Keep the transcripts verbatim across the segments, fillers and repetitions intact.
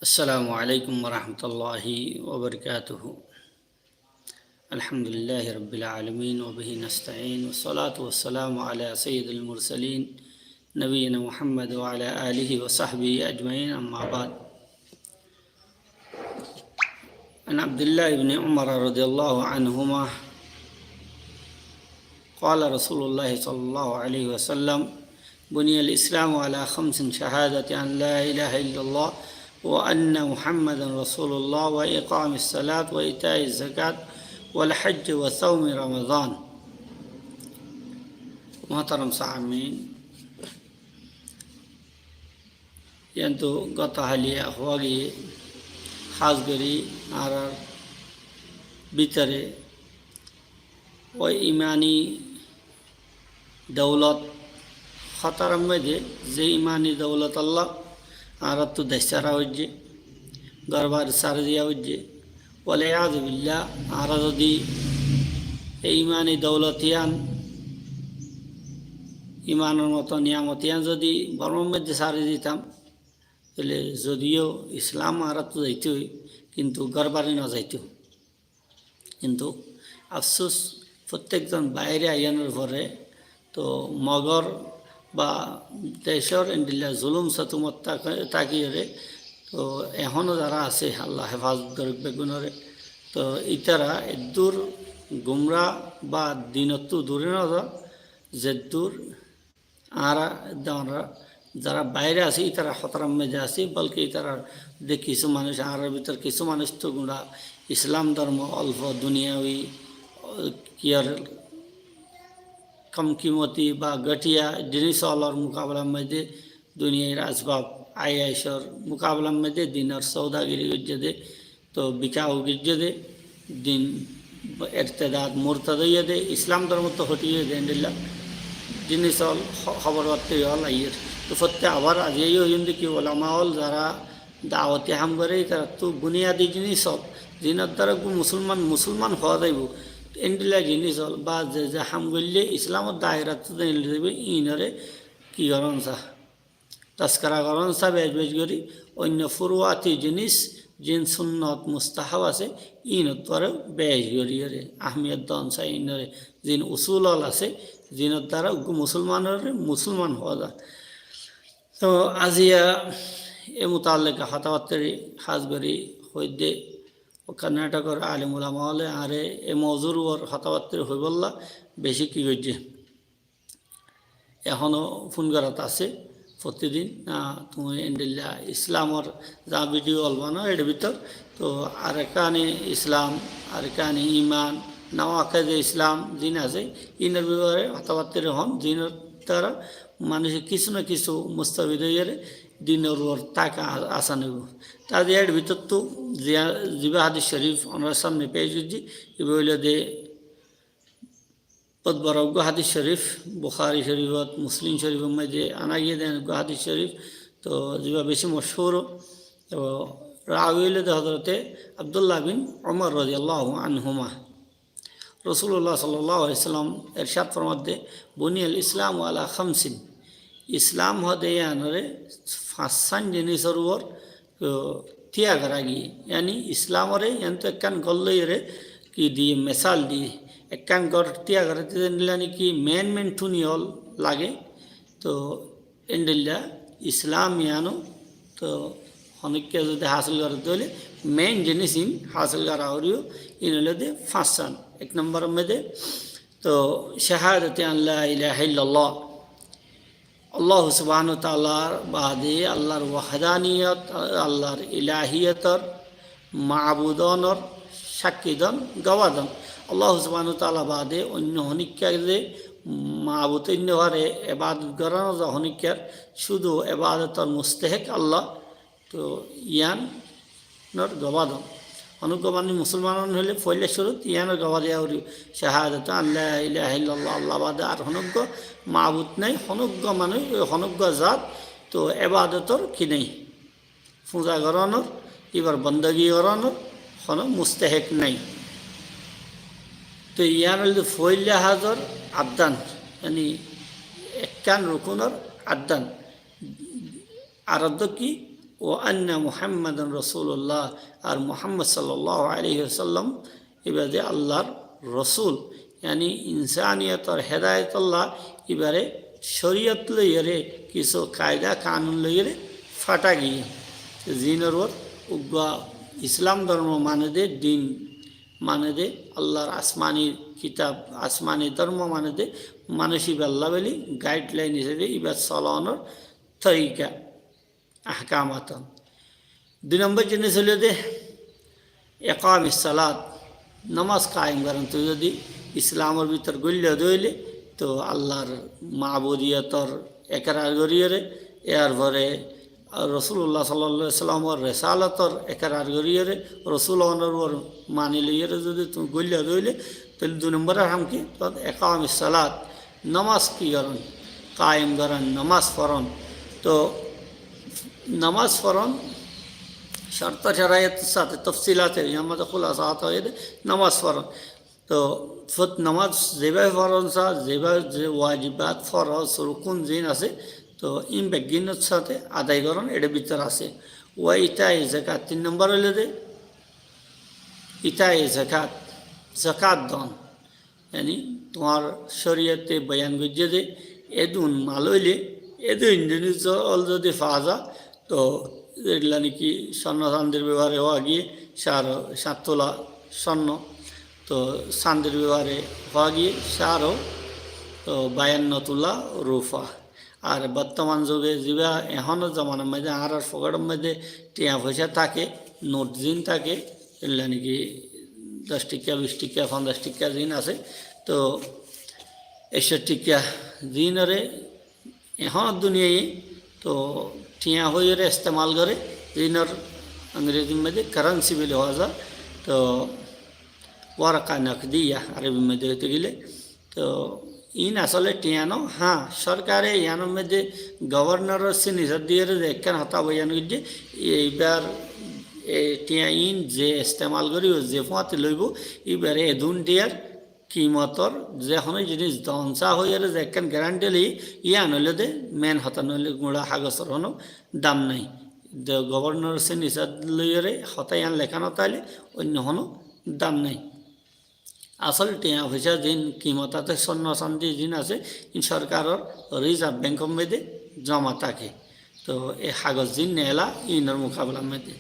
السلام عليكم ورحمة الله وبركاته. الحمد لله رب العالمين وبه نستعين والصلاة والسلام على سيد المرسلين نبينا محمد وعلى آله وصحبه أجمعين، أما بعد. عن عبد الله بن عمر رضي الله عنهما قال رسول الله صلى الله عليه وسلم: بني الإسلام على خمس: شهادة أن لا إله إلا الله وأن محمدا رسول الله وإقام الصلاة وإيتاء الزكاة والحج وصوم رمضان. Muhtaram samin, Yíantu gotá háliya hoówa giyé, hás gorí añárar bútore ó imani doulot hotárar maze, ze imani doulot olla añáráttu daiccára óiye, górbari sári diya óiye, Wal iyázu billah, añára zodi e imani doulot iyán, imanor moto niyamot iyán zodi bormar maze sári ditam, tóile zodiyo Islam añáráttu zaitó, kintu górbari no zaitó. Kintu afsus, fottek zon baire aiyánor fore Toh Mogor ba decor endilla zulum sotumot tak-, takiyóre, toh ehóno zara asé, Allah hefazot goruk beggúnore. Toh ítara eddur gumra ba dinottú dure no za, zeddur añára, añára zara baire asé, ítara hótarar maze asé, bolke ítarar de kissú manúic, añárar bútore kissú manúic toh gura Islam dormo olfo duniyawi, o, kiyar kom kimoti ba gótiya jinis ólor mukabelar maze, duniyair asbab aiyacor mukabelar maze dinor soudagiri goijjé de, toh bikau goijjé de, din ertedad murtad óiye de, Islam dormottú hótiye de, endilla jinis ól ho-, hóbor batta ól aiyér. Toh fotte abar aijja yó hoiyum de ki ulama ól zara dawoti ham gore, ítarattú buniyadi jinis ól, zinor dara uggwá musolman musolman hoó zaibo. Endilla jinis ól ba ze ze ham goille Islamor dairattú zaibo, inore ki goron sa, tazkara goron sa bec bec gori, oinno furuati jinis, zin sunnot mustahab asé, inor dara bec gori gori ahmiyot don sa inore, zin usul ól asé, zinor dara uggwá musolmanore musolman hoó za. Toh aijja e mutaallik hotábattári hás gorí hoidde, o Karnatakor alim ulama óle añáre e mozur uore hotábattári hoibolla beci ki goijjé. Ehóno fún gorat asé, fotidin, a, tuñí endilla Islamor za video ól bano, ére bútore, toh Arkane Islam, Arkane Iman, Nawakede Islam, zin asé, inor bifare hotábattári hon, zinor dara manúice kissú na kissú mustafid óiyore dinor uore táka a-, asan óibo. Tar de ére bútore toh ziya-, ziba hadis shorif onórar samne pec goijjí, iba óilo de bóut boro uggwá hadis shorif, Bukhari shorifot, Muslim shorifot maze ana giyé de uggwá hadis shorif, toh ziba beci mochúr, toh rawi óilo de Hozrote Abdullah bin Umar rodiyallahu anhuma. Rosulullah sallallahu alaihi wasallam ershad formadde, "Buniyal Islamu ala khamsin." Islam hoó de iyanore fañsán jinisor uore, o, tiya gora giyé. Yani Islamore iyan toh ekkán gór loiyore ki diye, mesal diye. Ekkán gór tiya gora diye, yani ki main main tuni ól lage. Toh endilla Islam iyano toh honókka zodi hásil goredde óile main jinis in hásil gora foribo, in óilde fañsán. Ek nombor maze toh shahadati an la ilaha illallah, Allah subhanahu wa ta'alar bade Allahr wahdaniyot, Allahr ilahiyotor mabud ónor sakki don, gobá don. Allah subhanahu wa ta'ala bade oinno honókka ze mabud ói no fare, ebadot gora no za honókkar, cúdu ebadotor mustahek Allah. Toh iyanor gobá don. Honókka manúic musolman óile foila cúrut iyanor gobá diya foribo. Shahadatu an la ilaha illallah, Allah bade ar honókka mabud nai, honókka manúic, honókka zat, toh ebadotor ki nai. Fuza goronor, ibar bondegi goronor hono mustahek nai. Toh iyan óilde foila hazor addan, yani ekkán rukunor addan. Ar addo ki Wa anna Muhammadan Rasulullah, ar Muhammad sallallahu alaihi wasallam ibá de Allar Rosul, yani insaniyotor hedayotolla ibáre coriyot loiyóre, kissú kaida kanun loiyóre fata giyé. Te zinor uore uggwá Islam dormo mane de, din mane de, Allar asmani kitab, asmani dormo mane de, manúc ibálla buli guideline hísabe ibár solonor torika, ahkamat. Dui nombor jinis óilde iqamis salat, nomaz kaim goron. Tui zodi Islamor bútore gúlli de óile, to Allar mabudiyotor ekrar goríyore, yar fore Rosulullah sallallahu alaihi wasallamor resalotor ekrar goríyore, Rosul onor uore mani loiyore zodi tui gúlli de óile, toile dui nombor ham ki? To iqamis salat, nomaz ki goron? Kaim goron, nomaz foron. To nomaz foron, corto coraiyotor sáte tofsilate, yar maze hulasa hotá óilde nomaz foron. To fot nomaz zebá foron sa, zebá ze wajibat, foroz, rukun zin asé, to in beggínor sáte adai goron, ere bútore asé. Wa itai zakat, tin nombor óilde itai zakat, zakat don. Yani tuáñr coriyote boyan goijje de, edun mal óile, edun jinis ol zodi fa za, to zeilla niki sonno sandir befare hoó giyé, sare sát tola sonno, to sandir befare hoó giyé, sare, to bayanno tola rufa. Ar bottoman zuge zibá ehónor zomanar maze añárar foketor maze tiañ foisa táke, not zin táke, zeilla niki doc tikka, bic tikka, fonzaic tikka zin asé, to ekcó tikka zinore ehón duniyaye to tiañ hoiyore estemal gore, zinor Angrezir maze currency buli hoó za, to waraka nakdiya Arobir maze hoite gele. To in asole tiañ no, ha, sorkare iyanor maze gobornoror signature diyore ze ekkán hotá boyan goijje, ibár e tiañ in ze estemal goribo, ze fuañti loibo, ibáre edun tiyar kimotor ze hono jinis don sa hoiyore ze ekkán guarantee loiye, iyan óilde main hotá, noile gura hagosor hono dam nai. De gobornoror signature loiyore hotá iyan leká no táile oinno hono dam nai. Asol tiañ foisa zin kimot asé, sonno sandi zin asé, in sorkaror Reserve Bank or maze zoma táke. To e hagos zin nela inor mukabelar maze.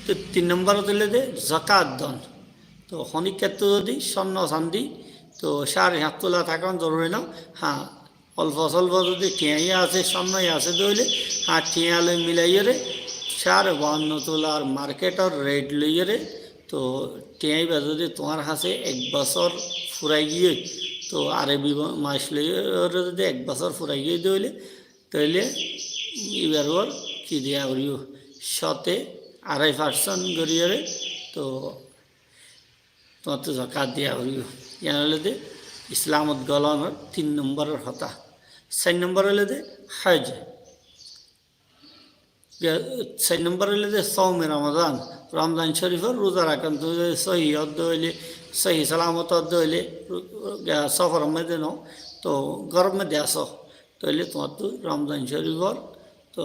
To tin nombor óilde zakat don. To honikka to zodi sonno sandi, to sare sát tola tákon zoruri no, ha, olfo solfo zodi tiañ asé, sonno asé de óile, ha, tiañ loi milaiyore sare bawanno tolar marketor rate loiyore, to tiañ ibá zodi tuáñr hase ek bosór furai giyé, to Arobi mac loiyore zodi ek bosór furai giyé de óile, toile ibár uore ki diya foribo? Cóte arai percent goriyore, to tuáñttu zakat diya foribo. Iyan óilde Islamot golonor tin nombor hotá. Sair nombor óilde haj. Sair nombor óilde sawme Ramadan, Ramzan Corifor ruza rakon. Tui zodi sohi ódde óile, sohi salamot ódde óile, ru-, ru-, ga-, soforor maze no, to góror maze asó, toile tuáñttu Ramzan Corifor to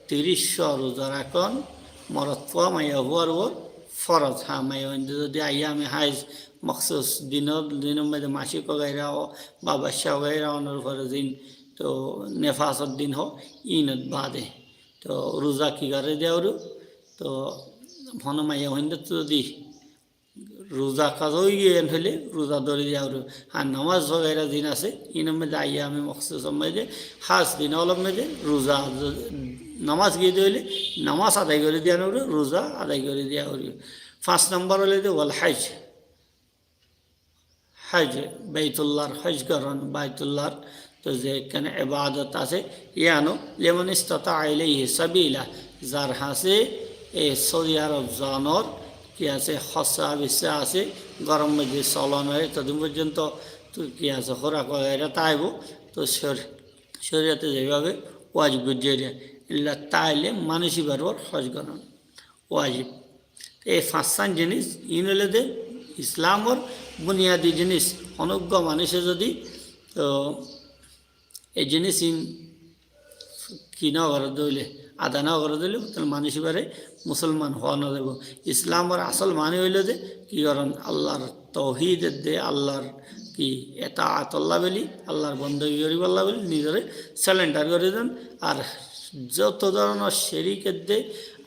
tiríc ruza rakon, morotfua maiyafuar uore foroz. Ha, maiyafuainde zodi aiyame haiz, moksus dinor, dinor maze masik wagaira hoó, ba bacca wagaira onor fore zin, to nefasor din hoó, inot bade. To ruza ki gore diya foribo? To hono maiyafuainde to zodi ruza kaza ói giyé en óile ruza dóri diya foribo. Ar nomaz wagaira zin asé, inor maze aiyame moksusor maze, hás din olor maze ruza, nomaz giyé de óile nomaz adai gori diya foribo, ruza adai gori diya foribo. Fañs nombor óilde wal haj. Haj, Baitullar haj goron, Baitullar to ze ekkán ebadot asé, iyano, liman istata'a ilayhi sabila, zar hase e Saudi Arab zonor ki asé, hóssa bissa asé, góror maze solon ói, totodin forzonto to ki asé, hórak wagaira táibo, to cor-, coriyote zebábe wajib goijje de, illa táile manúc ibár uore haj goron wajib. E fañssán jinis, in óilde Islamor buniyadi jinis. Hono uggwá manúce zodi, to, e jinis in ki no gore de óile, ada no goré dé óile, tóile manúic íbare musolman hoó no zaibo. Islamor asól mani óilo de, ki gorón, Allar touhid edde, Allar ki etaat olla boli, Allar bondegi goribolla boli, nizore surrender gori den. Ar zoto dóronor sherik edde,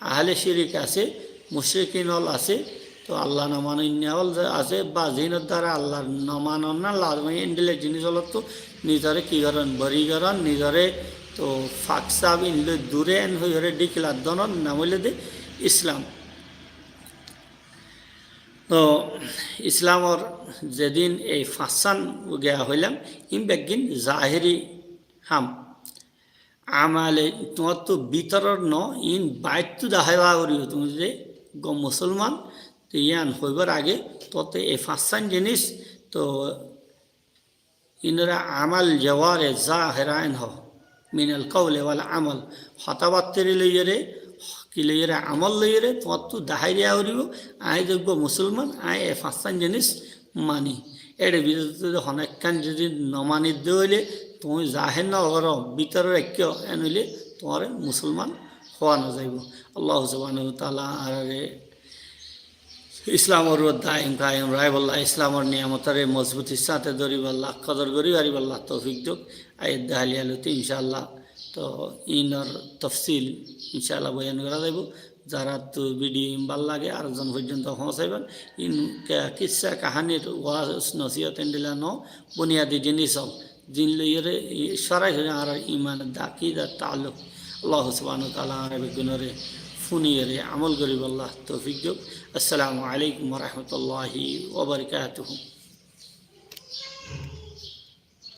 ahle sherik asé, mushrikin ól asé, to Allah no manoinna ól asé, ba zinor dara Allah no manonná lazmi, endilla jinis ólottu nizore ki gorón, bori gorón, nizore to fak saf in loi dure en hoi hore declare donon nam óilo de Islam. To Islamor zedin ei fañsán giya hoilam, in beggín zahiri ham. Amale tuáñttu bítoror no, in baittu dahái ba goribo. Tuñí ze go musolman, to iyan hoibar age tuáñttu ei fañsán jinis, to inore amal jaware zahira en ho, minal kaule wal amal, hotábattári loiyore, ki loiyore, amol loiyore tuáñttu dahái diya goribo, añí ze go musolman, añí ei fañsán jinis mani. Ére bútore zodi hono ekkán zodi no mani de óile, tuñí zaher no goró, bútore raikkó, en óile tuáñre musolman hoó no zaibo. Allah subhanahu wa taala añárare Islamor uore daim kaim raibólla, Islamor niyamotore mozbutir sáñte dóribolla, kodor gori faribólla toufik douk. Aiyér de háliya lóti, inshaAllah. To inor tofsil, inshaAllah, boyan gora zaibo. Zarattú video in bal lage, ar zon foijjonto foóñsaiban. In ke-, kissa kahanir waz nosiyot endilla no, buniyadi jinis ól. Din loiyore, i, sorasori añárar iman, akida, taalluk. Allah subhanahu wa taala añára beggúnore funiyore amol goribolla toufik douk. Assalamu alaikum wa rahmatullahi wa barakatuhu.